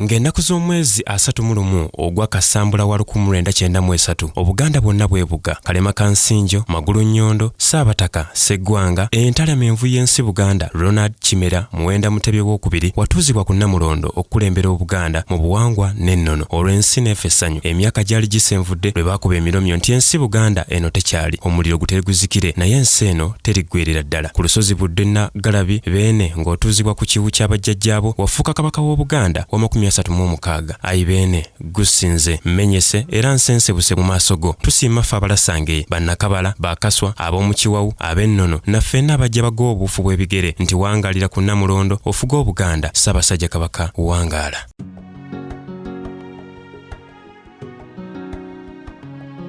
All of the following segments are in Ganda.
Ng'ennaku z'omwezi 31 ogwa Kasambula wa 1993, Obuganda bwonna bwebuga, Kalema Kansinjo, Magulunnyondo, Ssaabataka, Sseggwanga, Entale Amenvu y'ensi Buganda, Ronald Kimera Muwenda Mutebi Owookubiri watuuzibwa ku Nnamulondo okukulembera Obuganda mu buwangwa n'ennono olwo ensi n'efa essanyu. Emyaka gyali gisenvudde lwe baakuba emiromyo nti ensi Buganda eno tekyali, omuliro gutereguzikire naye ensi eno teriggweerera ddala. Ku lusozi Buddo e Naggalabi, Beene ng'otuuzibwa ku kiwu kya bajjajjaabo wafuuka Kabaka w'Obuganda wa 36. Ayi Beene, ggusinze, mmenyese era nsensebuse mu maaso go. Tusiima ffe Abalasangeye, Bannakabala, Bakaswa, ab'omu Kiwawu, ab'Ennono na ffenna abajja bagowa obuufu bw'ebigere nti wangaalira ku Nnamulondo ofuge Obuganda. Ssaabasajja Kabaka wangaala.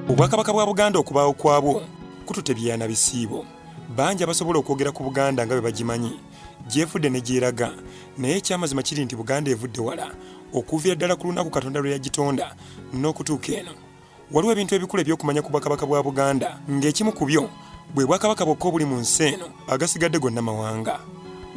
Obwakabaka bwa Buganda okubaawo kwabwo kututebya na bisiibo. Bangi abasobola okwogera ku Buganda nga bwe bagimanyi, gy'evudde ne gy'eraga, naye eky'amazima kiri nti Buganda evudde wala okuviira ddala ku lunaku Katonda lwe yagitonda n'okutuuka eno. Waliwo ebintu ebikulu eby'okumanya ku Bwakabaka bwa Buganda, ng'ekimu ku byo bwe bwakabaka bwokka obuli mu nsi eno, agasigadde gonna mawanga.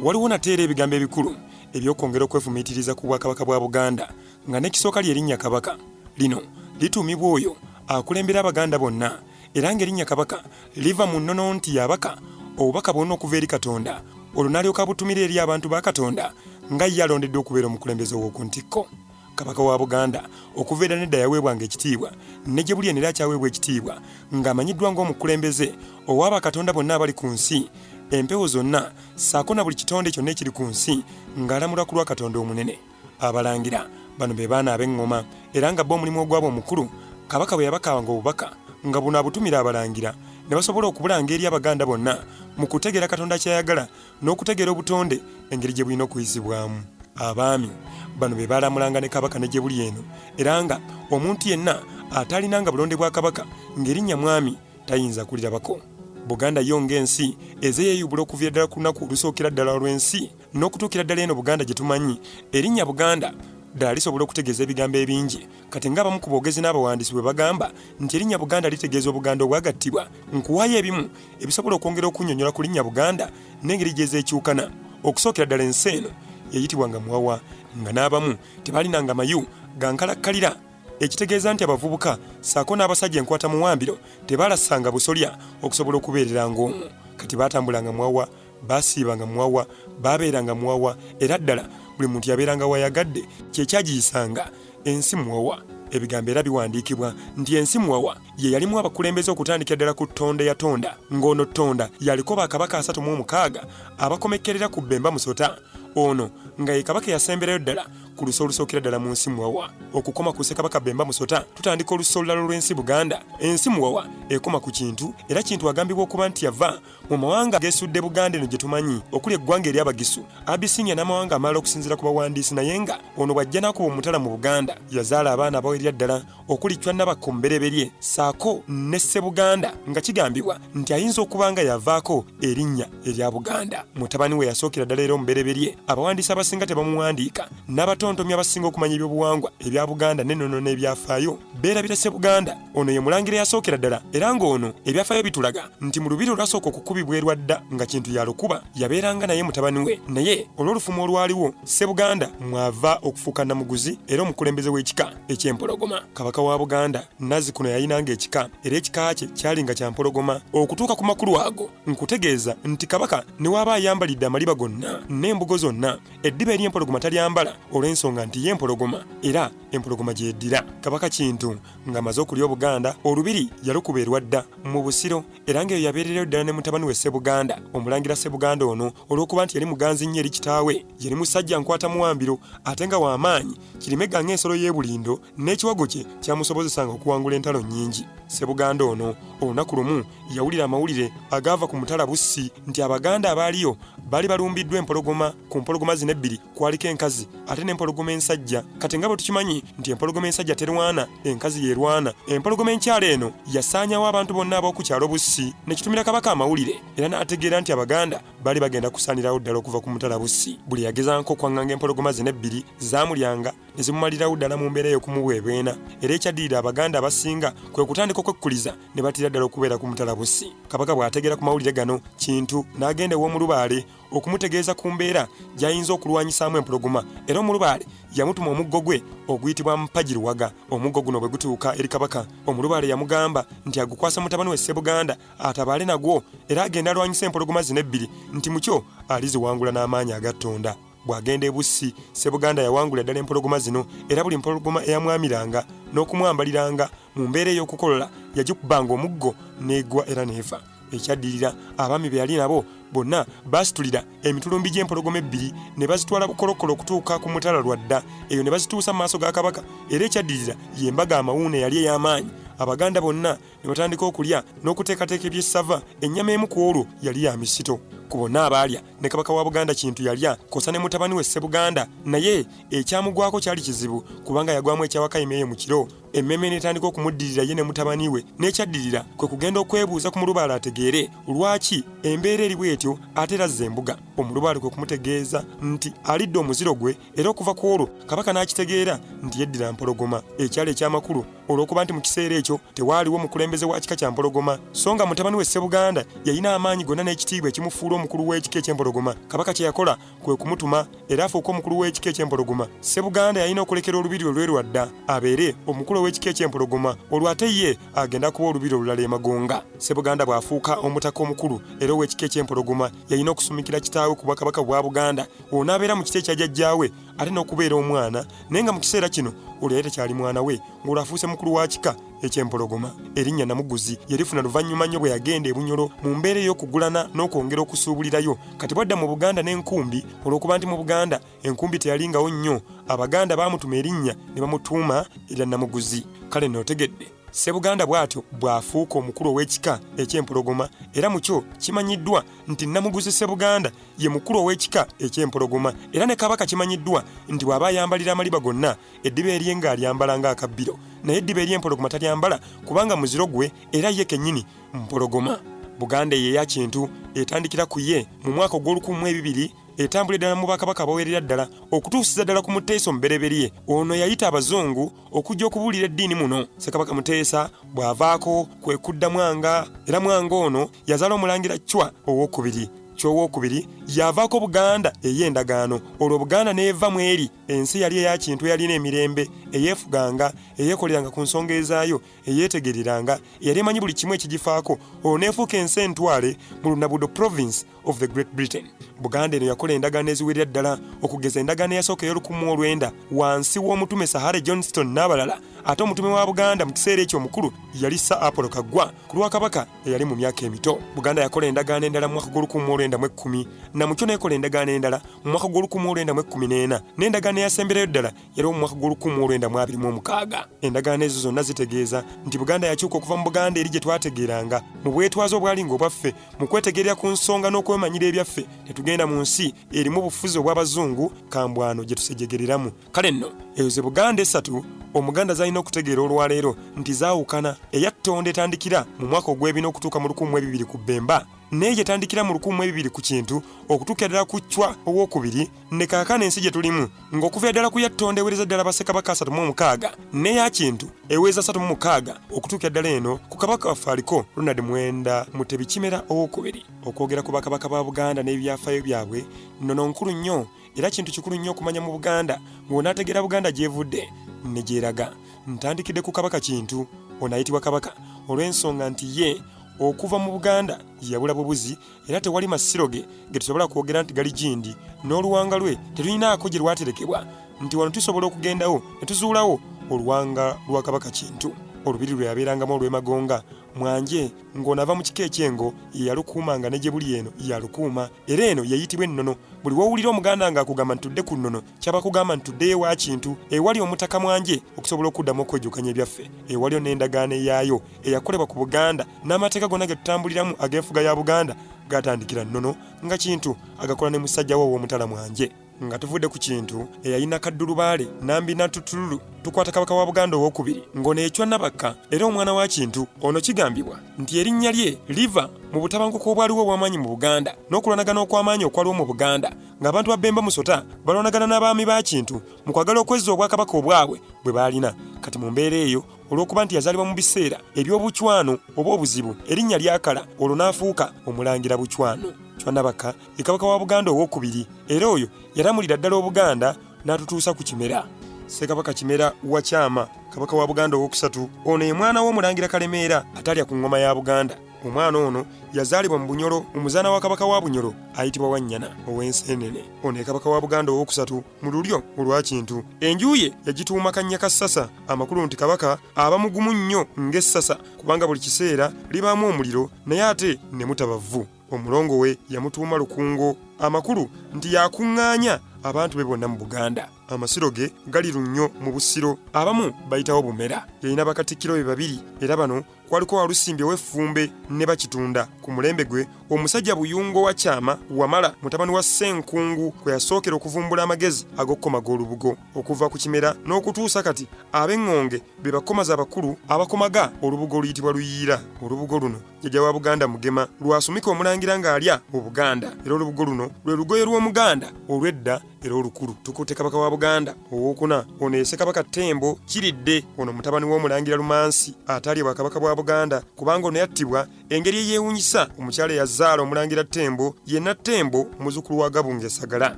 Waliwo nate era ebigambo ebikulu eby'okwongera okwefumiitiriza ku Bwakabaka bwa Buganda nga n'ekisooka lye linnya Kabaka. Lino lituumibwa oyo akulembera Abaganda bonna era ng'erinnya Kabaka liva mu nnono nti y'abaka obubaka bwonna okuva eri Katonda olwo n'alyoka abutumira eri abantu ba Katonda nga ye alondeddwa okubeera omukulembeze ow'oku ntikko. Kabaka wa Buganda okuva edda n'edda yaweebwanga ekitiibwa ne gye buli eno era akyaweebwa ekitiibwa ng'amanyiddwa ng'omukulembeze owa bakatonda bonna abali ku nsi, empewo zonna ssaako na buli kitonde kyonna ekiri ku nsi ng'alamulwa ku lwa Katonda omunene. Abalangira bano be baana ab'eŋŋoma era nga bo omulimu ogwabwe omukulu Kabaka bwe yabakawanga obubaka nga buno abutumira Abalangira ne basobola okubulanga eri Abaganda bonna mu kutegeera Katonda ky'ayagala n'okutegeera obutonde engeri gye bulina okuyisibwamu. Abaami bano be baalamulanga ne Kabaka ne gye buli eno era nga omuntu yenna ataalinanga bulonde bwa Kabaka ng'erinnya mwami tayinza kulirabako. Buganda yo ng'ensi eze yeeyubula okuviira ddala ku lunaku olusookera ddala olw'ensi N'okutuukira ddala eno Buganda gye tumanyi, erinnya Buganda ddala lisobola okutegeeza ebigambo ebingi. Kati ng'abamu ku boogezi n'abawandiisi bwe bagamba nti erinnya Buganda litegeeza Obuganda obwagattibwa, nkuwaayo ebimu ebisobola okwongera okunnyonnyola ku linnya Buganda n'engeri gy'ezeekyukana. Okusookera ddala ensi eno yayitibwanga Muwawa nga n'abamu tebaalinanga mayu ga nkalakkalira ekitegeeza nti abavubuka ssaako n'abasajja enkwata muwambiro tebaalasanga busolya okusobola okubeereranga omwo. Kati baatambulanga Muwawa Baasiibanga muwawa, baabeeranga muwawa, era ddala buli muntu yabeeranga w'ayagadde, kye kyagiyisanga ensi muwawa. Ebigambo era biwandiikibwa nti ensi muwawa ye yalimu abakulembeze okutandikira ddala ku Ttonda eyatonda, ng'ono Ttonda yaliko bakabaka 36 abakomekkerera ku Bbemba Musota, ono nga ye kabaka eyasemberayo ddala ku lusa olusookera ddala mu nsi Muwawa. Okukoma ku Ssekabaka Bbemba Musota, tutandika olusa olulala olw'ensi Buganda. Ensi Muwawa ekoma ku Kintu, era Kintu agambibwa okuba nti yava Mu mawanga ageesudde Buganda eno gye tumanyi okuli eggwanga ery'Abagisu, Abyssinia n'amawanga amalala okusinziira ku bawandiisi naye nga ono bw'ajja n'akuba omutala mu Buganda yazaala abaana abawerera ddala okuli Chwa Nabakka omubereberye ssaako ne Ssebuganda nga kigambibwa nti ayinza okuba nga yavaako erinnya erya Buganda. Mutabani we yasookera ddala era omubereberye abawandiisi abasinga tebamuwandiika n'abatontomi abasinga okumanya ebyobuwangwa ebya Buganda n'ennono n'ebyafaayo beerabira Ssebuganda. Ono ye Mulangira eyasookera ddala era ng'ono ebyafaayo bitulaga nti mu lubiri olwasooka okukubibwa e Lwadda nga Kintu y'alukuba yabeeranga naye mutabani we naye olw'olufumo olwaliwo Ssebuganda mw'ava okufuuka Namuguzi era omukulembeze w'ekika eky'Empologoma. Kabaka wa Buganda nazzikuno yalinanga ekika era ekika kye kyalinga kya Mpologoma. Okutuuka ku makulu ago nkutegeeza nti Kabaka ne w'aba ayambalidde amaliba gonna n'embugo zonna eddiba ery'empologoma talyambala olw'ensonga nti ye mpologoma era empologoma gy'eddira. Kabaka Kintu ng'amaze okulya Obuganda, olubiri yalukuba e Lwadda mu Busiro era ng'eyo yabeererayo ddala ne mutabani we Ssebuganda. Omulangira Ssebuganda ono olw'okuba nti yali muganzi nnyo eri kitaawe, yali musajja nkwatamuwambiro ate nga wa maanyi kirimegga ng'ensolo y'e Bulindo n'ekiwago kye kyamusobozesanga okuwangula entalo nnyingi. Ssebuganda ono olunaku lumu yawulira amawulire agaava ku mutala Bussi nti Abaganda abaaliyo baali balumbiddwa empologoma. Ku mpologoma zino ebbiri kwaliko enkazi ate n'empologoma ensajja. Kati nga bwe tukimanyi nti empologoma ensajja terwana, enkazi y'erwana. Empologoma enkyala eno yasaanyawo abantu bonna ab'oku kyalo Bussi ne kitumira Kabaka amawulire era n'ategeera nti Abaganda baali bagenda kusaanirawo ddala okuva ku mutala Bussi. Buli eyagezangako okwaŋŋanga empologoma zino ebbiri zaamulyanga. ne zimumalirawo ddala mu mbeera ey'okumuweebeena. Era ekyaddirira Abaganda abasinga kwe kutandika okwekkuliza ne batira ddala okubeera ku mutala Bussi. Kabaka bw'ategeera ku mawulire gano, Kintu n'agenda ew'Omulubaale okumutegeeza ku mbeera gy'ayinza okulwanyisaamu empologoma, era Omulubaale yamutuma omuggo gwe oguyitibwa Mpagi Luwaga. Omuggo guno bwe gutuuka eri Kabaka, Omulubaale yamugamba nti agukwasa mutabani we Ssebuganda atabaale nagwo era agende alwanyise empologoma zino ebbiri nti mukyo aliziwangula n'amaanyi aga Ttonda. Bw'agenda e Bussi, Ssebuganda yawangula ddala empologoma zino era buli mpologoma eyamwamiranga n'okumwambaliranga mu mbeera ey'okukolola yagikubanga omuggo n'egwa era n'efa. Ekyaddirira, abaami be yali nabo bonna baasitulira emitulumbi gy'empologoma ebbiri ne bazitwala bukolokolo okutuuka ku mutala Lwadda, eyo ne bazituusa mu maaso ga Kabaka era ekyaddirira y'embaga amawuuna eyali ey'amaanyi Abaganda bonna ne batandika okulya n'okuteekateeka ebyessava. Ennyama emu ku olwo yali ya misito. Ku bonna abaalya, ne Kabaka wa Buganda Kintu yalya, kw'ossa ne mutabani we Ssebuganda. Naye ekyamugwako kyali kizibu kubanga yagwamu ekya Wakayima eyo mu kiro, emmeeme n'etandika okumuddirira ye ne mutabani we. N'ekyaddirira kwe kugenda okwebuuza ku Mulubaale ategeere lwaki embeera eri bw'etyo ate era azza embuga. Omulubaale kwe kumutegeeza nti alidde omuziro gwe era okuva ku olwo Kabaka n'akitegeera nti yeddira Mpologoma. Ekyali eky'amakulu olw'okuba nti mu kiseera ekyo tewaaliwo mukulembeze wa kika kya Mpologoma, so nga mutabani we Ssebuganda yalina amaanyi gonna n'ekitiibwa ekimufuula omukulu w'ekika eky'Empologoma, Kabaka kye yakola kwe kumutuma era afuuke omukulu w'ekika eky'Empologoma. Ssebuganda yalina okulekera olubiri lwe Lwadda abeere omukulu ow'ekika eky'Empologoma, olwo ate ye agenda kuba olubiri olulala e Magonga. Ssebuganda bw'afuuka omutaka omukulu era ow'ekika eky'Empologoma, yalina okusumikira kitaawe ku Bwakabaka bwa Buganda, olwo n'abeera mu kiti ekya jjajjaawe ate n'okubeera omwana, naye nga mu kiseera kino olwo yali takyali mwana we, ng'olwo afuuse mukulu wa kika eky'Empologoma. Erinnya Namuguzi yalifuna luvannyuma nnyo bwe yagenda e Bunyoro mu mbeera ey'okugulana n'okwongera okusuubulirayo. Kati bw'adda mu Buganda n'enkumbi, olw'okuba nti mu Buganda enkumbi teyalingawo nnyo, Abaganda baamutuma erinnya ne bamutuuma erya Namuguzi. Kale nno otegedde. Ssebuganda bw'atyo bw'afuuka omukulu ow'ekika eky'Empologoma era mu kyo kimanyiddwa nti Namuguzi Ssebuganda ye mukulu ow'ekika eky'Empologoma era ne Kabaka kimanyiddwa nti bw'aba ayambalira amaliba gonna eddiba erye ng'alyambala ng'akabbiro, naye eddiba ery'empologoma talyambala kubanga muziro gwe era ye kennyini mpologoma. Buganda eyo eya Kintu etandikira ku ye mu mwaka ogw'olukumu mu ebibiri etambulira ddala mu bakabaka abawerera ddala okutuusiza ddala ku Muteesa omubereberye. Ono yayita Abazungu okujja okubuulira eddiini muno. Ssekabaka Muteesa bw'avaako kwe kudda Mwanga era Mwanga ono yazaala Omulangira Chwa ow'okubiri. Chwa ow'okubiri y'avaako Buganda ey'endagaano, olwo Buganda n'eva mu eri ensi eyali eya Kintu eyalina emirembe, eyeefuganga, eyeekoleranga ku nsonga ezaayo, eyeetegereranga, eyali emanyi buli kimu ekigifaako, olwo n'efuuka ensi entwale mu Lunabudo Province of the Great Britain. Buganda eno yakola endagaano eziwerera ddala, okugeza endagaano eyasooka ey'olukumu mu olwenda wansi w'omutume Sir Harry Johnston n'abalala, ate omutume wa Buganda mu kiseera ekyo omukulu yali Sir Apollo Kaggwa ku lwa Kabaka eyali mu myaka emito. Buganda yakola endagaano endala mu mwaka gw'olukumu mu olwenda mu ekkumi, Namukyo n'ekola endagaano endala mu mwaka gw'olukumu mu olwenda mu ekkumi n'ena, n'endagaano eyasemberayo ddala yaliwo mu mwaka gw'olukumu mu olwenda mu abiri mu omukaaga. Endagaano ezo zonna zitegeeza nti Buganda yakyuka okuva mu Buganda eri gye twategeeranga mu bwetwaze obwali ng'obwaffe mu kwetegerera ku nsonga n'okwemanyira ebyaffe ne tugenda mu nsi erimu obufuzi obw'Abazungu kambwano gye tusejegereramu. Kale nno ezo ze Buganda essatu Omuganda z'alina okutegeera olwaleero nti zaawukana, eya Ttonda etandikira mu mwaka ogw'ebina okutuuka mu 1002 ku Bbemba, n'eyo etandikira mu 1002 ku Kintu okutuukira ddala ku Chwa ow'okubiri, ne kaakano ensi gye tulimu ng'okuviira ddala ku ya Ttonda ewereza ddala bassekabaka 36 n'eya Kintu eweza 36 okutuukira ddala eno ku Kabaka waffe aliko Ronald Muwenda Mutebi Kimera ow'okubiri. Okwogera ku bakabaka ba Buganda n'ebyafaayo byabwe nnono nkulu nnyo era kintu kikulu nnyo okumanya mu Buganda ng'onaategeera Buganda gy'evudde ne gy'eraga. Ntandikidde ku Kabaka Kintu, ono ayitibwa Kabaka olw'ensonga nti ye okuva mu Buganda yabula bubuzi era tewali masiro ge ge tusobola kwogera nti gali gindi, n'oluwanga lwe terulinaako gye lwaterekebwa nti wano tusobola okugendawo ne tuzuulawo oluwanga lwa Kabaka Kintu. Olubiri lwe yabeerangamu olw'e Magonga, Mwanje, ng'ono ava mu kika eky'Engo, ye yalukuumanga ne gye buli eno y'alukuuma era eno y'eyitibwa ennono. Buli w'owulira Omuganda ng'akugamba nti tudde ku nnono, ky'aba akugamba nti tuddeyo ewa Kintu ewali Omutaka Mwanje okusobola okuddamu okwejjukanya ebyaffe. Ewaliyo n'endagaano eyaayo eyakolebwa ku Buganda n'amateeka gonna ge tutambuliramu ag'enfuga ya Buganda gaatandikira Nnono nga Kintu agakola ne musajja we ow'Omutala Mwanje. Nga tuvudde ku Kintu eyalina Kaddulubaale Nambi Nantutululu, tukwata Kabaka wa Buganda owokubiri ng'ono ye Chwa Nabakka era omwana wa Kintu. Ono kigambibwa nti erinnya lye liva mu butabanguko obwaliwo obw'amaanyi mu Buganda n'okulwanagana okw'amaanyi okwaliwo mu Buganda ng'abantu ba Bemba Musota balwanagana n'abaami ba Kintu mu kwagala okwezza obwakabaka obwabwe bwe baalina. Kati mu mbeera eyo, olw'okuba nti yazaalibwa mu biseera eby'obucwano oba obuzibu, erinnya lyakala olwo n'afuuka Omulangira Bucwano. Chwa Nabakka ye Kabaka wa Buganda owokubiri era oyo yalamulira ddala Obuganda n'atutuusa ku Kimera. Ssekabaka Kimera wa Kyama, Kabaka wa Buganda owokusatu. Ono ye mwana w'Omulangira Kalemeera atalya ku ŋŋoma ya Buganda. Omwana ono yazaalibwa mu Bunyoro mu muzaana wa Kabaka wa Bunyoro ayitibwa Wannyana ow'Enseenene. Ono ye Kabaka wa Buganda owokusatu mu lulyo olwa Kintu. Enju ye yagituuma Kannyakassasa, amakulu nti Kabaka aba mugumu nnyo ng'essasa kubanga buli kiseera libaamu omuliro naye ate ne mutaba vvu. Omulongo we yamutuuma Lukungo, amakulu nti yakuŋŋaanya abantu be bonna mu Buganda. Amasiro ge gali Lunnyo mu Busiro, abamu bayitawo Bumera. Yalina bakatikkiro be babiri era bano kwaliko Walusimbi ow'Effumbe ne Bakitunda. Ku mulembe gwe omusajja Buyungo wa Kyama Wamala mutabani wa Ssenkungu kwe yasookera okuvumbula amagezi ag'okukomaga olubugo. Okuva ku Kimera n'okutuusa kati ab'Eŋŋonge be bakomazi abakulu abakomaga olubugo oluyitibwa Luyiira. Olubugo luno Jjajja wa Buganda Mugema lw'asumika Omulangira ng'alya Obuganda era olubugo luno lwe lugoye lw'Omuganda olw'edda era olukulu. Tukutte Kabaka wa Buganda owookuna. Ono ye Ssekabaka Ttembo Kiridde. Ono mutabani w'Omulangira Lumansi ataalya Bwakabaka bwa Buganda kubanga ono yattibwa engeri eyeewunyisa. Omukyala eyazaala Omulangira Ttembo ye Nattembo muzzukulu wa Gabunga Essagala.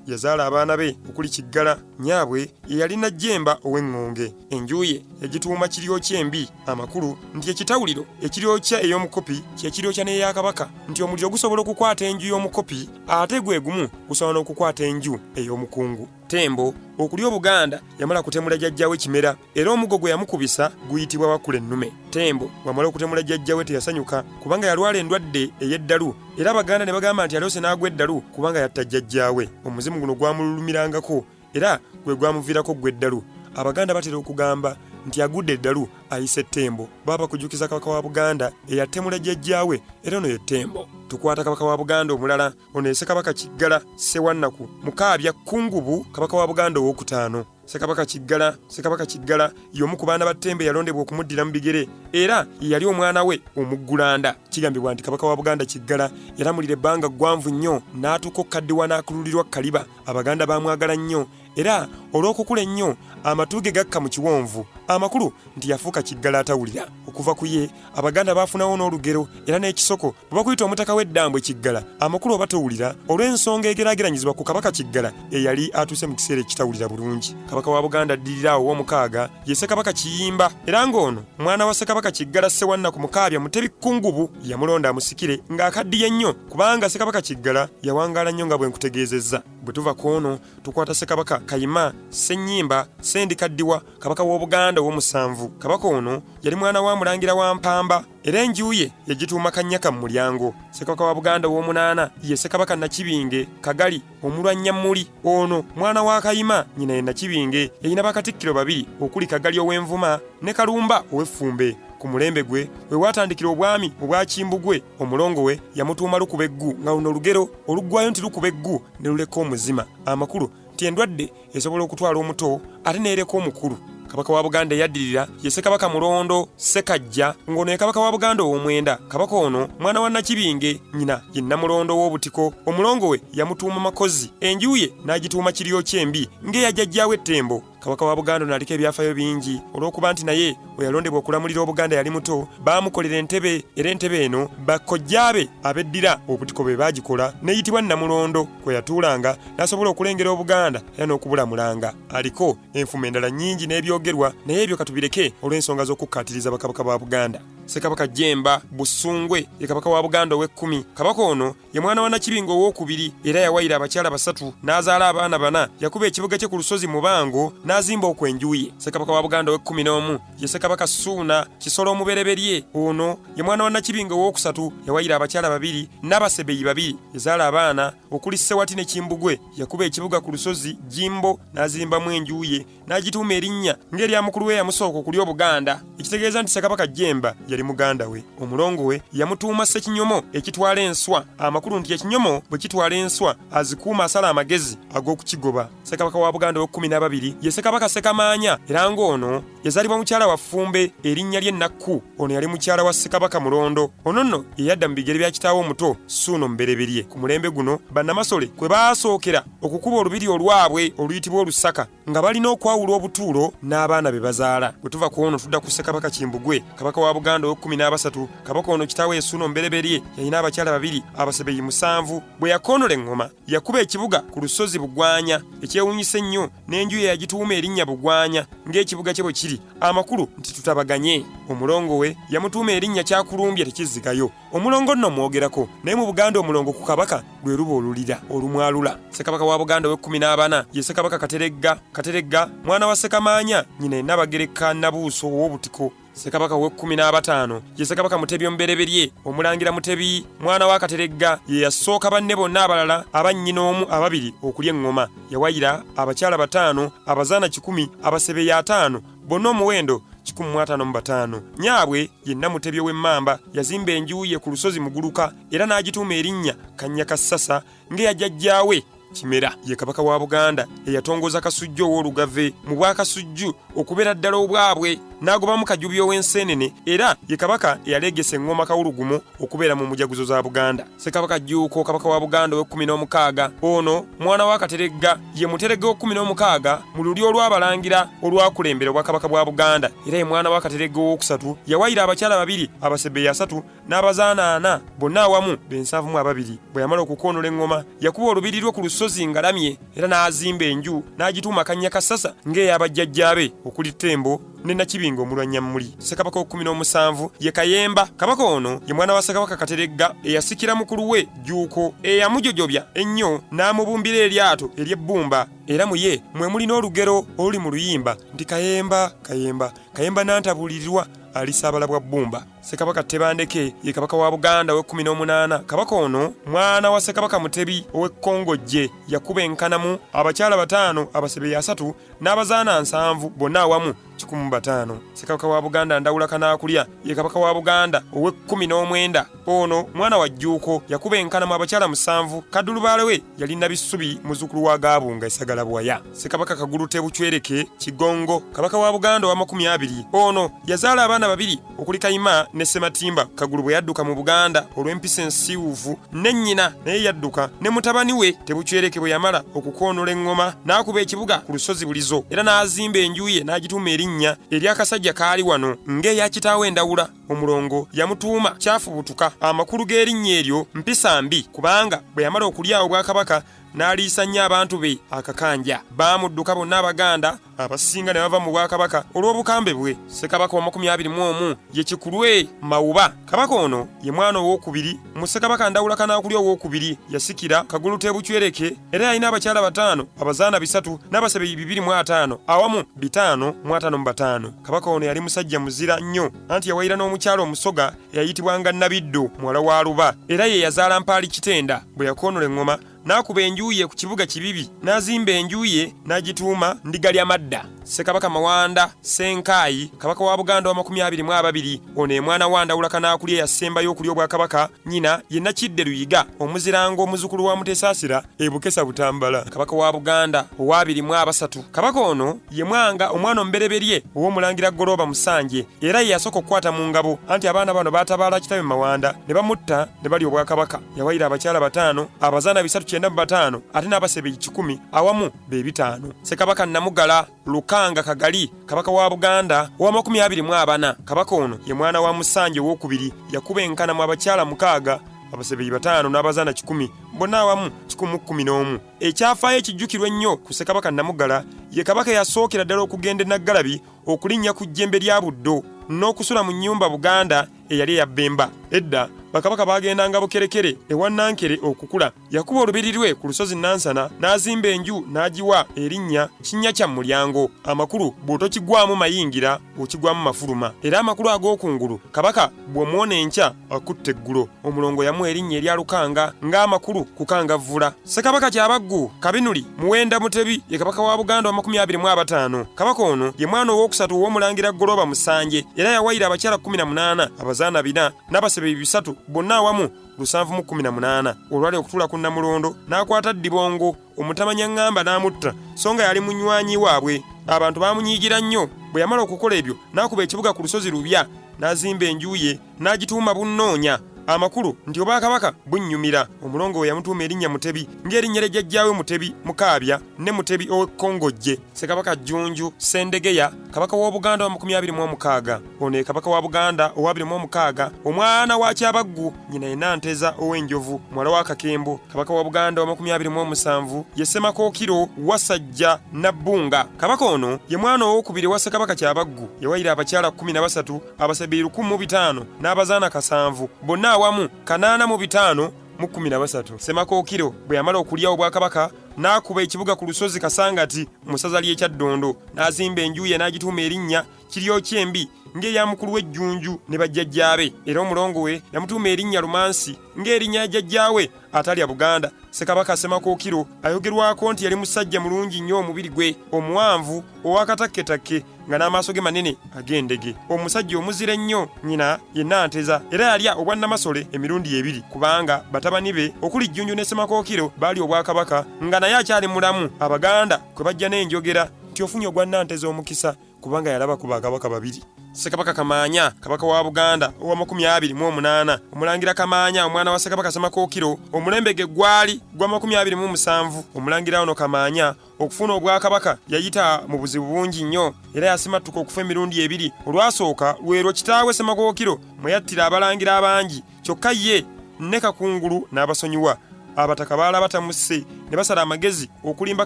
Yazaala abaana be okuli Kiggala, nnyaabwe ye yali Najjemba ow'Eŋŋonge. Enju ye yagituuma Kiryokya Embi, amakulu nti ekitawuliro ekiryokya ey'omukopi kye kiryokya n'eya Kabaka, nti omuliro gusobola okukwata enju y'omukopi ate gwe gumu gusobola n'okukwata enju ey'omukungu. Ttembo okulya Obuganda yamala kutemula jjajjaawe Kimera era omuggo gwe yamukubisa guyitibwa Wakula Ennume. Ttembo bw'amala okutemula jjajjaawe teyasanyuka kubanga yalwala endwadde ey'eddalu era Abaganda ne bagamba nti aloose n'agwa eddalu kubanga yatta jjajjaawe. Omuzimu guno gwamululumirangako era gwe gwamuviirako oggwa eddalu. Abaganda batera okugamba nti agudde eddalu ayise Ttembo. Baba bakujukiza Kabaka wa Buganda eyatemula jjajjaawe era ono ye Ttembo. Tukwata Kabaka wa Buganda omulala, ono ye Ssekabaka Kiggala Ssewannaku Mukaabya Kkungubu, Kabaka wa Buganda owookutaano. Ssekabaka Kiggala Ssekabaka Kiggala y'omu ku baana ba Ttembo eyalondebwa okumuddira mu bigere era ye yali omwana we omuggulanda. Kigambibwa nti Kabaka wa Buganda Kiggala yalamulira ebbanga ggwanvu nnyo n'atuuka okukaddiwa n'akululirwa Kaliba. Abaganda baamwagala nnyo era olw'okukula ennyo amatu ge gakka mu kiwonvu, amakulu nti yafuuka Kiggala atawulira. Okuva ku ye Abaganda baafunawo n'olugero era n'ekisoko bwe bakuyita omutaka w'eddambwe Kiggala, amakulu oba towulira, olw'ensonga egeraageranyizibwa ku Kabaka Kiggala eyali atuuse mu kiseera ekitawulira bulungi. Kabaka wa Buganda addirira awo ow'omukaaga ye Ssekabaka Kiyimba era ng'ono mwana wa Ssekabaka Kiggala Ssewannaku Mukaabya Mutebi Kkungubu. Yamulonda amusikire ng'akaddiye nnyo kubanga Ssekabaka Kiggala yawangaala nnyo nga bwe nkutegeezezza. Bwe tuva ku ono tukwata Ssekabaka Kayima Ssennyimba Ssendikaddiwa, Kabaka w'Obuganda ow'omusanvu. Kabaka ono yali mwana wa Mulangira wa Mpamba era enju ye yagituuma Kannyaka mu mulyango. Ssekabaka wa Buganda ow'omunaana ye Ssekabaka Nakibinge Kagali Omulwanyammuli. Ono mwana wa Kayima, nnyina ye Nakibinge. Yalina bakatikkiro babiri okuli Kagali ow'Envuma ne Kalumba ow'Effumbe. Ku mulembe gwe we waatandikira obwami obwa Kimbugwe. Omulongo we yamutuuma Lukubeggu nga luno lugero oluggwayo nti lukuba eggu ne luleka omuzima, amakulu nti endwadde esobola okutwala omuto ate n'ereka omukulu. Kabaka wa Buganda eyaddirira ye Ssekabaka Mulondo Ssekajja ng'ono ye Kabaka wa Buganda ow'omwenda. Kabaka ono mwana wa Nakibinge, nnyina ye Nnamulondo w'Obutiko. Omulongo we yamutuuma Makozi, enju ye n'agituuma Kiryokyembi ng'eya jjajjaawe Ttembo. Kabaka wa Buganda ono aliko ebyafayo bingi olw'okuba nti naye we yalondebwa okulamulira Obuganda yali muto, baamukolera entebe era entebe eno bakkojjaabe abeddira Obutiko be baagikola n'eyitibwa Nnamulondo kwe yatuulanga n'asobola okulengera Obuganda era n'okubulamulanga. Aliko enfumo endala nnyingi n'ebyogerwa naye ebyo katubireke olw'ensonga z'okukkaatiriza bakabaka ba Buganda. Ssekabaka Jjemba Busungwe ye Kabaka wa Buganda ow'ekkumi. Kabaka ono ye mwana wa Nakibinge ow'okubiri era yawayira abakyala basatu n'azaala abaana bana. Yakuba ekibuga kye ku lusozi Mubango n'azimba okwo enju ye. Ssekabaka wa Buganda ow'ekkumi n'omu ye Ssekabaka Ssuuna Kisolo Omubereberye. Ono ye mwana wa Nakibinge ow'okusatu. Yawayira abakyala babiri n'abasebeyi babiri. Yazaala abaana okuli Ssewati ne Kimbugwe. Yakuba ekibuga ku lusozi Jjimbo n'azimbamu enju ye n'agituuma erinnya ng'erya mukulu we eyamusooka okulya Obuganda, ekitegeeza nti Ssekabaka Jjemba yali yali muganda we. Omulongo we yamutuuma Ssekinyomo ekitwala enswa, amakulu nti ekinyomo bwe kitwala enswa azikuuma asala amagezi ag'okukigoba. Ssekabaka wa Buganda ow'ekkumi n'ababiri ye Ssekabaka Ssekamaanya, era ng'ono yazaalibwa mukyala wa Ffumbe erinnya lye Nakku. Ono yali mukyala wa Ssekabaka Mulondo. Ono nno ye yadda mu bigere bya kitaawe omuto Ssuuna Omubereberye. Ku mulembe guno Bannamasole kwe baasookera okukuba olubiri olwabwe oluyitibwa Olusaka, nga balina okwawula obutuulo n'abaana be bazaala. Bwe tuva ku ono tudda ku Ssekabaka Kimbugwe, Kabaka wa Buganda ow'ekkumi n'abasatu. Kabaka ono kitaawe ye Ssuuna Omubereberye yalina abakyala babiri, abasebeyi 7. Bwe yakoonola eŋŋoma yakuba ekibuga ku lusozi Bugwanya. Ekyewuunyisa ennyo n'enju ye yagituuma erinnya Bugwanya ng'ekibuga kye bwe kiri, amakulu nti tutabaganye. Omulongo we yamutuuma erinnya Kyakulumbye tekizzigayo. Omulongo nno mwogerako, naye mu Buganda omulongo ku Kabaka lwe luba olulira olumwalula. Ssekabaka wa Buganda ow'ekkumi n'abana ye Ssekabaka Kateregga. Kateregga mwana wa Ssekamaanya, nnyina ye Nnabagereka Nnabuuso ow'Obutiko. Ssekabaka ow'ekkumi n'abataano ye Ssekabaka Mutebi Omubereberye. Omulangira Mutebi mwana wa Kateregga ye yasooka banne bonna abalala aba nnyina omu ababiri okulya eŋŋoma. Yawayira abakyala 5, abazaana 100, abasebeyi 50, bonna omuwendo 155. Nnyaabwe ye Nnamutebi ow'Emmamba. Yazimba enju ye ku lusozi Muguluka era n'agituuma erinnya Kannyakassasa ng'eya jjajjaawe Kimera. Ye Kabaka wa Buganda eyatongoza Kasujju ow'Olugave mu Bwakasujju okubeera ddala obwabwe, n'agobamu Kajubi ow'Enseenene, era ye Kabaka eyaleegesa eŋŋoma Kawulugumo okubeera mu mujaguzo za Buganda. Ssekabaka Jjuuko, Kabaka wa Buganda ow'ekkumi n'omukaaga. Ono mwana wa Kateregga, ye Muteregga ow'ekkumi n'omukaaga mu lulyo olw'Abalangira olwakulembera Obwakabaka bwa Buganda, era ye mwana wa Kateregga ow'okusatu. Yawayira abakyala 2, abasebeyi 3 n'abazaana 4, bonna awamu be 72. Bwe yamala okukoonola eŋŋoma, yakuba olubiri lwe ku lusozi Ngalamye, era n'azimba enju n'agituuma Kannyakassasa ng'ey'abajjajjaabe okuli Ttembo ne Nakibinge Omulwanyammuli. Ssekabaka ow'ekkumi n'omusanvu ye Kayemba. Kabaka ono ye mwana wa Ssekabaka Kateregga eyasikira mukulu we Jjuuko eyamujojobya ennyo n'amubumbira eryato ery'ebbumba, era mu ye mwe muli n'olugero oluli mu luyimba nti Kayemba, Kayemba, Kayemba nantabuulirirwa alisaabala bwa bbumba. Ssekabaka Tebandeke ye Kabaka wa Buganda ow'ekkumi n'omunaana. Kabaka ono mwana wa Ssekabaka Mutebi ow'Ekkongojje. Yakuba enkanamu abakyala 5, abasebeyi 3 n'abazaana 70, bonna awamu 105. Ssekabaka wa Buganda Ndawula Kanaakulya ye Kabaka wa Buganda ow'ekkumi n'omwenda. Ono mwana wa Jjuuko. Yakuba enkanamu abakyala 7. Kaddulubaale we yali Nabisubi muzzukulu wa Gaabunga Essagala Bwaya. Ssekabaka Kagulu Tebucwereke Kigongo, Kabaka wa Buganda ow'amakumi abiri. Ono yazaala abaana 2 okuli Kayima ne Ssematimba. Kagulu bwe yadduka mu Buganda olw'empisa ensiiwuufu ne nnyina naye yadduka ne mutabani we Tebucwereke. Bwe yamala okukoonola eŋŋoma n'akuba ekibuga ku lusozi Bulizo, era n'azimba enju ye n'agituuma erinnya ery'akasajja kaali wano ng'eya kitaawe Ndawula. Omulongo yamutuuma Kyafubutuka. Amakulu g'erinnya eryo mpisa mbi, kubanga bwe yamala okulya obwakabaka n'aliisa nnyo abantu be akakanja. Baamudduka bonna Abaganda abasinga ne bava mu bwakabaka olw'obukambe bwe. Ssekabaka ow'amakumi abiri mu omu ye Kikulwe Mawuba. Kabaka ono ye mwana ow'okubiri mu Ssekabaka Ndawula Kanaakulya ow'okubiri. Yasikira Kagulu Tebucwereke, era yalina abakyala 5, abazaana 3 n'abasebeyi 250, awamu 555. Kabaka ono yali musajja muzira nnyo, anti yawayira n'omukyala Omusoga eyayitibwanga Nabiddo muwala wa Luba, era ye yazaala Mpaali Kitenda. Bwe yakoonola eŋŋoma n'akuba enju ye ku kibuga Kibibi, n'azimba enju ye n'agituuma Ndigalyamadda. Ssekabaka Mawanda Ssenkaayi, Kabaka wa Buganda ow'amakumi abiri mu ababiri. Ono ye mwana wa Ndawula Kanaakulya eyasembayo okulya obwakabaka. Nnyina ye Nakidde Luyiga Omuzirango, omuzzukulu wa Mutesaasira e Bukesa Butambala. Kabaka wa Buganda ow'abiri mu abasatu. Kabaka ono ye Mwanga omwana omubereberye ow'Omulangira Ggolooba Musanje, era ye yasooka okukwata mu ngabo, anti abaana bano baatabaala kitaawe Mawanda ne bamutta ne balya obwakabaka. Yawayira abakyala 5, abazaana 395, ate n'abasebeyi 100, awamu be 5. Ssekabaka Namugala Lukanga Kagali, Kabaka wa Buganda ow'amakumi abiri mu abana. Kabaka ono ye mwana wa Musanje ow'okubiri. Yakuba enkanamu abakyala 6, abasebeyi 5 n'abazaana 100, bonna awamu 111. Ekyafaayo ekijjukirwa ennyo ku Ssekabaka Namugala, ye kabaka eyasookera ddala okugenda e Naggalabi okulinnya ku jjembe lya Buddo n'okusula mu nnyumba Buganda eyali eya Bbemba. Edda bakabaka baagendanga Bukerekere ewa Nankere okukula. Yakuba olubiri lwe ku lusozi Nansana n'azimba enju n'agiwa erinnya Kinnya kya Mulyango. Amakulu bw'otokigwamu mayingira okigwamu mafuluma. Era amakulu ag'okungulu Kabaka bw'omuwona enkya akutta eggulo. Omulongo yamuwa erinnya erya Lukanga ng'amakulu kukangavvula. Ssekabaka Kyabaggu Kabinuli Muwenda Mutebi ye Kabaka wa Buganda owa 25. Kabaka ono ye mwana owookusatu ow'Omulangira Ggolooba Musanje era yawayira abakyala 18, abazaana bina n'abasebeyi bisatu bonna awamu 718. Olwali okutuula ku Nnamulondo n'akwata Ddibongo omutamanya ŋŋamba n'amutta so nga yali munywanyi waabwe. Abantu baamunyiigira nnyo. Bwe yamala okukola ebyo n'akuba ekibuga ku lusozi Lubya n'azimba enju ye n'agituuma Bunnoonya amakulu nti obwakabaka bunnyumira. Omulongo we yamutuuma erinnya Mutebi ng'erinnya lya jjajjaawe Mutebi Mukaabya ne Mutebi ow'Ekkongojje. Ssekabaka Jjunju Ssendegeya Kabaka w'Obuganda wa 26. Ono ye Kabaka wa Buganda owa 26, omwana wa Kyabaggu, nnyina ye Nanteza ow'Enjovu, muwala wa Kakembo. Kabaka wa Buganda wa 27 ye Ssemakookiro Wasajja Nabbunga. Kabaka ono ye mwana ow'okubiri owa Ssekabaka Kyabaggu. Yawayira abakyala 13, abasebeyi 15 n'abazaana kasanvu, bonna awamu 805 mu 13. Ssemakookiro bwe yamala okulya obwakabaka n'akuba ekibuga ku lusozi Kasangati mu ssaza ly'e Kyaddondo, n'azimba enju ye n'agituuma erinnya Kiryokyembi ng'eya mukulu we Jjunju ne bajjajjaabe. Era omulongo we yamutuuma erinnya Lumansi ng'erinnya lya jjajjaawe atalya Buganda. Ssekabaka Ssemakookiro ayogerwako nti yali musajja mulungi nnyo omubiri gwe omuwanvu ow'akatakketakke nga n'amaaso ge manene ag'endege. Omusajja omuzira ennyo. Nnyina ye Nanteza era yalya obwannamasole emirundi ebiri kubanga batabani be okuli Jjunju ne Ssemakookiro baalya Obwakabaka nga naye akyali mulamu. Abaganda kwe bajja n'enjogera nti ofunye ogwa Nanteza omukisa kubanga yalaba ku bakabaka babiri. Ssekabaka Kamaanya, Kabaka wa Buganda owa 28, Omulangira Kamaanya omwana wa Ssekabaka Ssemakookiro, omulembe ge gwali gwa 27. Omulangira ono Kamaanya okufuna Obwakabaka yayita mu buzibu bungi nnyo era yasimattuka okufa emirundi ebiri. Olwasooka lwerwo kitaawe Ssemakookiro mwe yattira abalangira abangi kyokka ye ne Kakungulu n'abasonyiwa. Abataka baalaba tamusse ne basala amagezi okulimba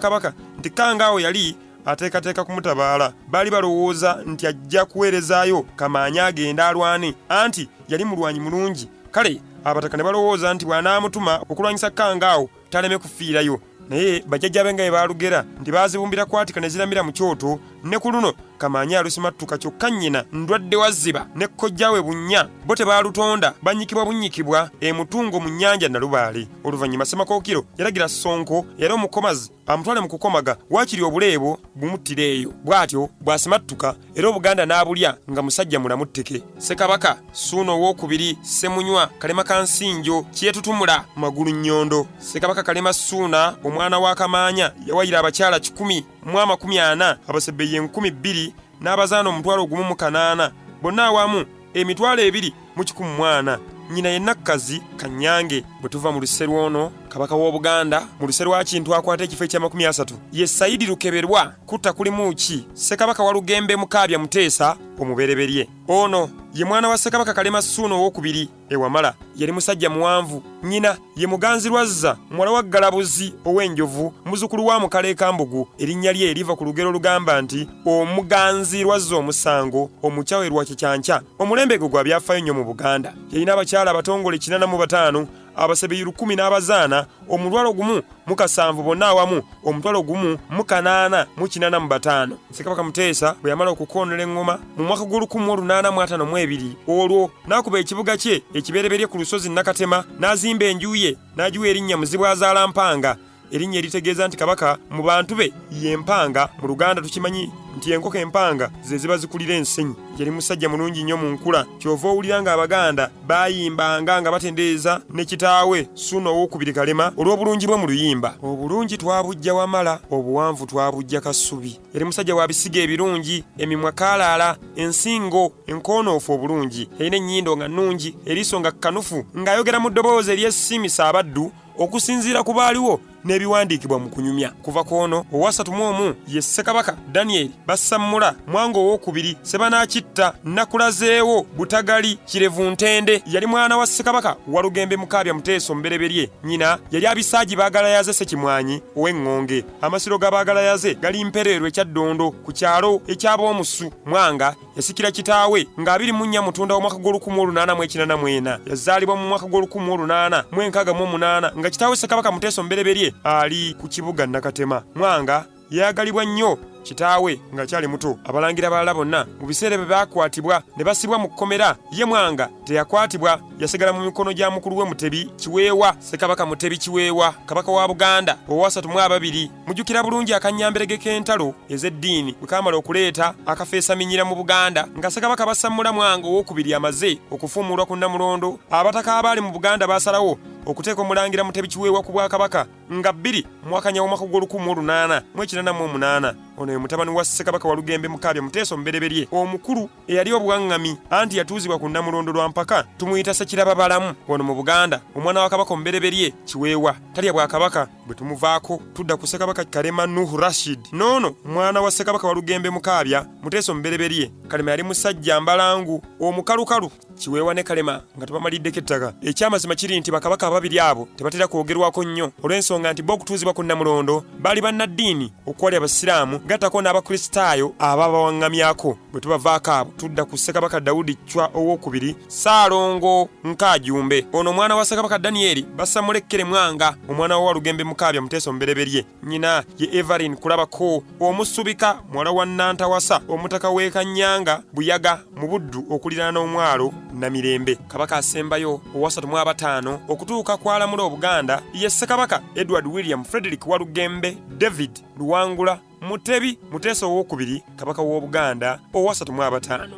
Kabaka nti Kkangaawo yali ateekateeka kumutabaala. Baali balowooza nti ajja kuweerezaayo Kamaanya agende alwane anti yali mulwanyi mulungi. Kale abataka ne balowooza nti bw'anaamutuma okulwanyisa Kkangaawo taleme kufiirayo. Naye bajjajjaabe nga bwe baalugera nti baazibumbira kwatika ne ziramira mu kyoto, ne ku luno Kamaanya yalusimattuka kyokka nnyina Ndwadde wa Zziba ne kojjaawe Bunnya bo tebaalutonda bannyikibwa bunnyikibwa e Mutungo mu nnyanja Nalubaale. Oluvannyuma Ssemakookiro yalagira Ssonko eyali omukomazi amutwale mu kukomaga waakiri obuleebo bumuttire eyo. Bw'atyo bw'asimattuka era Obuganda n'abulya nga musajja mulamu tteke. Ssekabaka Ssuuna Owookubiri Ssemunywa Kalema Kansinjo Kyetutumula Magulunnyondo. Ssekabaka Kalema Ssuuna omwana wa Kamaanya yawayira abakyala 140, abasebbeyi 2000 n'abazaana 1800, bonna awamu 2,140. Nnyina ye Nakkazi Kannyange. Bwe tuva mu luse lw'ono Kabaka w'Obuganda, mu luse lwa Kintu akwata ekifo eky'amakumi asatu ye Sayidi Lukeberwa Kutta Kulimu Ki, Ssekabaka Walugembe Mukaabya Muteesa omubereberye. Ono ye mwana wa Ssekabaka Kalema Ssuuna Owookubiri e Wamala. Yali musajja muwanvu. Nnyina ye Muganzirwazza, muwala wa Ggalabuzi ow'Enjovu, muzzukulu wa Mukaleeka Mbugu. Erinnya lye liva ku lugero olugamba nti Omuganzirwazza omusango, omukyawe lwa kikyankya. Omulembe gwe gwa byafaayo nnyo mu Buganda. Yalina abakyala abatongole 85, abasebeyi 1000 n'abazaana 17,000 bonna awamu 1885. Ssekabaka Muteesa bwe yamala okukoonera eŋŋoma mu mwaka gw'o1852, olwo n'akuba ekibuga kye ekibereberye ku lusozi Nakatema, n'azimba enju ye n'agiwa erinnya Muzibwazaalampanga, erinnya eritegeeza nti Kabaka mu bantu be ye mpanga. Mu Luganda tukimanyi nti enkoko empanga ze ziba zikulira ensenyi. Yali musajja mulungi nnyo mu nkula, ky'ova owulira ng'Abaganda baayimbanga nga batendereza ne kitaawe Ssuuna Owookubiri Kalema olw'obulungi bwe mu luyimba. Obulungi twabuggya Wamala, obuwanvu twabuggya Kasubi. Yali musajja wa bisigo ebirungi, emimwa kaalaala, ensingo enkoonoofu obulungi. Yalina ennyindo nga nnungi, eriiso nga kkanufu, ng'ayogera mu ddoboozi eryesiimisa abaddu. Okusinziira ku baaliwo, N'ebiwandiikibwa mu kunyumya. Kuva ku ono owasatu mu omu ye Ssekabaka Danyeri Bassammula Mwanga Owookubiri Ssebanaakitta Nakulazeewo Butagali Kirevu Ntende. Yali mwana wa Ssekabaka Walugembe Mukaabya Muteesa Omubereberye. Nnyina yali Abisaagi Baagalayaze Ssekimwanyi ow'Eŋŋonge. Amasiro ga Baagalayaze gali Mpereerwe Kyaddondo ku kyalo eky'Aboomusu. Mwanga yasikira kitaawe nga 24 Mutunda w'omwaka gw'o1884. Yazaalibwa mu mwaka gw'o1868 nga kitaawe Ssekabaka Muteesa Omubereberye ali ku kibuga Nakatema. Mwanga yayagalibwa nnyo kitaawe ng'akyali muto. Abalangira abalala bonna mu biseera bwe baakwatibwa ne basibwa mu kkomera, ye Mwanga teyakwatibwa, yasigala mu mikono gya mukulu we Mutebi Kiweewa. Ssekabaka Mutebi Kiweewa, Kabaka wa Buganda owasatu mu ababiri. Mujjukira bulungi akanyamberege k'entalo ez'eddiini bwe kaamala okuleeta akafeesaminyira mu Buganda nga Ssekabaka Bassammula Mwanga Owookubiri amaze okufuumuulwa ku Nnamulondo. Abataka abaali mu Buganda baasalawo okuteeka Omulangira Mutebi Kiweewa ku bwakabaka nga 2 Mwakanya w'omwaka gw'o1888. Ono ye mutabani wa Ssekabaka Walugembe Mukaabya Muteesa Omubereberye omukulu eyali obwaŋŋami, anti yatuuzibwa ku Nnamulondo lwa mpaka. Tumuyita Ssekiraba Balamu wano mu Buganda. Omwana wa Kabaka Omubereberye Kiweewa talya bwakabaka. Bwe tumuvaako tudda ku Ssekabaka Kalema Nuhu Rashid. N'ono mwana wa Ssekabaka Walugembe Mukaabya Muteesa Omubereberye. Kalema yali musajja mbalangu omukalukalu. Kiweewa ne Kalema nga tebamaliddeko ettaka. Ekyamazima kiri nti bakabaka ababiri abo tebatera kwogerwako nnyo olw'ensonga nti bo okutuuzibwa ku Nnamulondo baali bannaddiini okwali Abasiraamu gattako n'Abakristaayo ababawaŋŋamyako. Bwe tubavaako abo tudda ku Ssekabaka Dawudi Chwa Owookubiri Ssaalongo Nkaajumbe. Ono omwana wa Ssekabaka Danyeri Bassamulekkere Mwanga, omwana wa Walugembe Mukaabya Muteesa Omubereberye. Nnyina ye Everin Kulabako Omusubika, muwala wa Nantawasa omutaka w'e Kanyanga Buyaga mu Buddu okuliraana omwalo Namirembe. Kabaka asembayo owasatu mu abataano okutuuka kw'alamula Obuganda ye Ssekabaka Edward William Frederick Walugembe David Luwangula Mutebi Muteesa Owookubiri, Kabaka w'Obuganda owasatu mu abataano.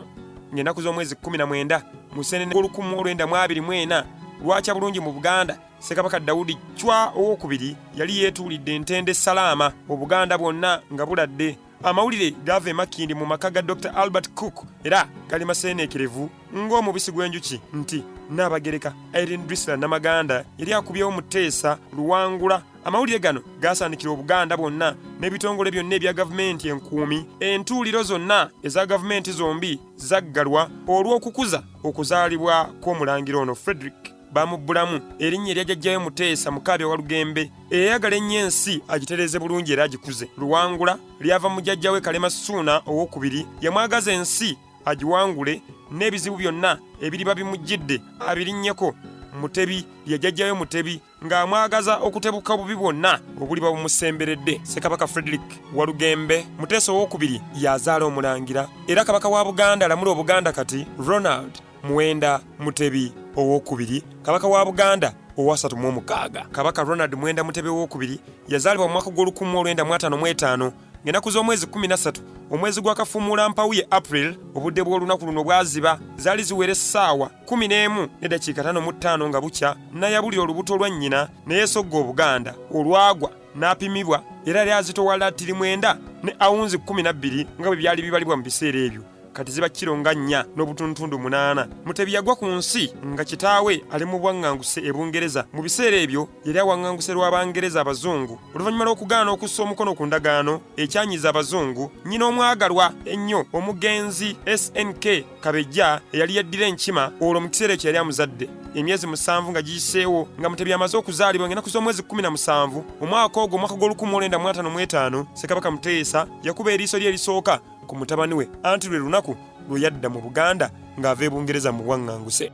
Ng'ennaku z'omwezi 19 Musenene 1924 lwakya bulungi mu Buganda, Ssekabaka Dawudi Chwa Owookubiri yali yeetuulidde entende Salaama, Obuganda bwonna nga buladde. Amawulire gaava e Makindye mu maka ga Dr. Albert Cook era gali maseeneekerevu ng'omubisi gw'enjuki nti Nnaabagereka Irene Drusilla Namaganda yali akubyewo Muteesa Luwangula. Amawulire gano gaasaanikira Obuganda bwonna n'ebitongole byonna ebya gavumenti enkuumi. Entuuliro zonna eza gavumenti zombi zaggalwa olw'okukuza okuzaalibwa kw'omulangira ono Frederick. Bamubbulamu erinnya erya jjajjawe Muteesa Mukaabya Walugembe eyayagala ennyo ensi agitereeze bulungi era agikuze. Luwangula lyava mu jjajjawe Kalema Ssuuna Owookubiri, yamwagaza ensi agiwangule n'ebizibu byonna ebiriba bimujjidde abirinnyeko. Mutebi lya jjajjawe Mutebi ng'amwagaza okutebuka obubi bwonna obuliba bumusemberedde. Ssekabaka Frederick Walugembe Muteesa Owookubiri y'azaala Omulangira era Kabaka wa Buganda alamula Obuganda kati, Ronald Muwenda Mutebi Owookubiri, Kabaka wa Buganda owasatu mu omukaaga. Kabaka Ronald Mwenda Mutebi Owookubiri yazaalibwa mu mwaka gw'o1955 ng'ennaku z'omwezi 13 omwezi gwa Kafuumuula Mpawuye, April. Obudde bw'olunaku luno bwaziba zaali ziwera essaawa 11 n'eddakiika 55 nga bukya nayabulira olubuto lwa nnyina ne yeesogga Obuganda. Olwagwa n'apimibwa era yali azitowa latiri 9 ne awunzi 12 nga bwe byali bibalibwa mu biseera ebyo. Kati ziba kiro nga 4 n'obutuntundu 8. Mutebi yagwa ku nsi nga kitaawe ali mu bwaŋŋanguse e Bungereza. Mu biseera ebyo yali awaŋŋanguse lw'Abangereza abazungu oluvannyuma lw'okugaana okussa omukono ku ndagaano ekyanyiza abazungu. Nnyina omwagalwa ennyo omugenzi SNK Kabejja eyali yeddira enkima olwo mu kiseera ekyo yali amuzadde. Emyezi 7 nga giyiseewo nga Mutebi amaze okuzaalibwa, ng'ennaku z'omwezi 17 omwaka ogwo, omwaka gw'o1955, Ssekabaka Muteesa yakuba eriiso lye erisooka ku mutabani we, anti lwe lunaku lwe yadda mu Buganda ng'ava e Bungereza mu bwaŋŋanguse.